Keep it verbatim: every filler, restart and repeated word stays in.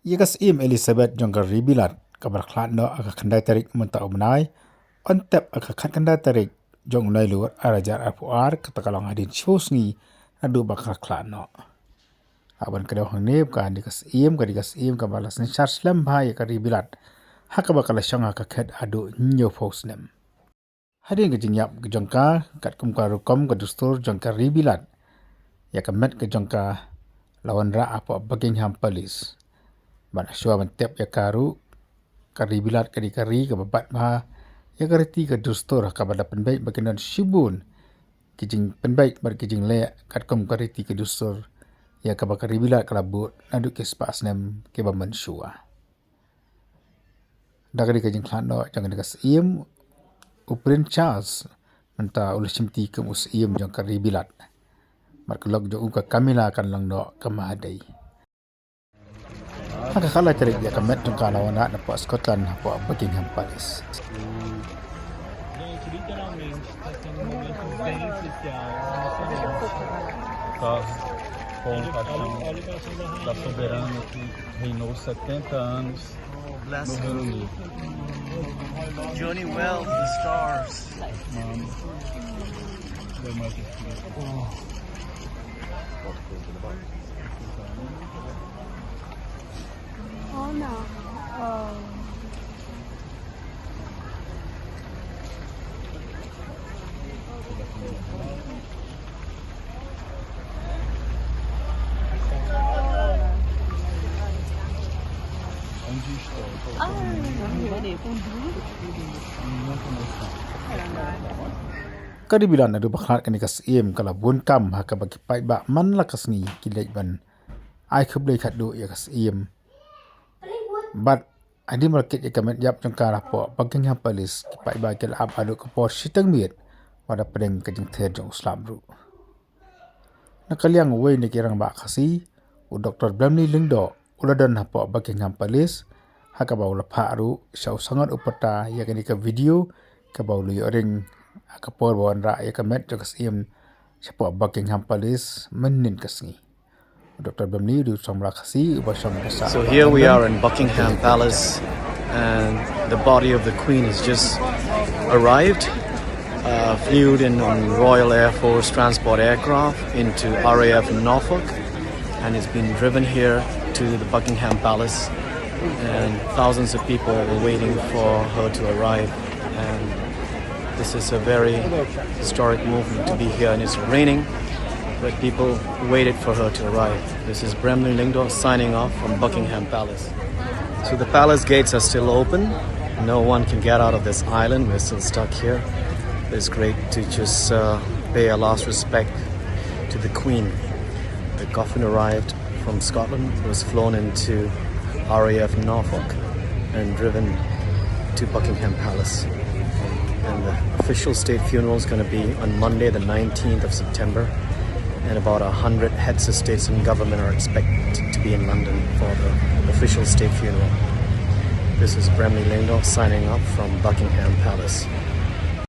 Ïa ka Syiem Elizabeth jong ka Ri Bilat kaba la khlad noh ha ka khyndai tarik mynta u bnai, yn tep ha ka khatkhyndai tarik jong u Nailur arhajar arphew ar, kata ka long hadien shiphew sngi naduh ba ka la khlad noh. Haba kdew hangne, ka dei ka Syiem, ka dei ka Syiem kaba la synshar slem bha ïa ka Ri Bilat, ha kaba ka la shong ha ka khet haduh hynñiewphew snem. Hadien ka jingïap ka jong ka, katkum ka rukom ka dustur jong ka Ri Bilat, ïa ka met ka jong ka la wanrah hapoh Buckingham Palace. Bad shuwa ban tep ïa ka ruh, ka Ri Bilat ka dei ka ri kaba bat bha ïa ka riti ka dustur, ha kaba da pynbeit ba kin don shibun ki jingpynbeit bad ki jingleh katkum ka riti ka dustur ïa kaba ka Ri Bilat ka la bud naduh ki spah snem kiba mynshuwa. Da ka dei ka jingkhlad noh jong ka dei ka Syiem, u Prince Charles mynta u la shimti kum u Syiem jong ka Ri Bilat. Bad ka lok jong u ka Camilla kan long noh ka mahadei. Ha ka khatlai tarik ïa ka met jong ka la wanrah napoh Scotland, hapoh Buckingham Palace. Tá com a paixão da soberana que reinou setenta anos no Reino Unido. Johnny Wells, the stars. Mano, demais. Oh no. Oh. Ka Ri Bilat naduh ba khlad kane ka Syiem ka la bun kam ha kaba ki paidbah man la ka sngi ki leit ban ai khublei khatduh ïa ka Syiem. Bad hadien ba la kit ïa ka met ïap jong ka hapoh Buckingham Palace, ki paidbah ki la ap haduh ka por shiteng miet wat la pdeng ka jingther jong u slap ruh. Na ka liang uwei na ki rangbah Khasi, u Doktor Bramley Lyngdoh, u la don hapoh Buckingham Palace, ha kaba u la phah ruh sha u sangot u pyrta ïa kane ka video kaba u la ïoh ring ha ka por ba wanrah ïa ka met jong ka Syiem shapoh Buckingham Palace mynhynnin ka sngi. Doktor Bramley u dei u samla Khasi uba shong ha ka sha. So here we are in Buckingham Palace, and the body of the Queen has just arrived, uh, flew in on Royal Air Force transport aircraft into R A F in Norfolk, and it's been driven here to the Buckingham Palace, and thousands of people were waiting for her to arrive. And this is a very historic movement to be here, and it's raining, but people waited for her to arrive. This is Bramley Lyngdoh signing off from Buckingham Palace. So the palace gates are still open. No one can get out of this island. We're still stuck here. It's great to just, uh, pay our last respect to the Queen. The coffin arrived from Scotland, was flown into R A F Norfolk and driven to Buckingham Palace. And the official state funeral is gonna be on Monday, the nineteenth of September, and about a hundred heads of states and government are expected to be in London for the official state funeral. This is Bramley Lyngdoh signing off from Buckingham Palace.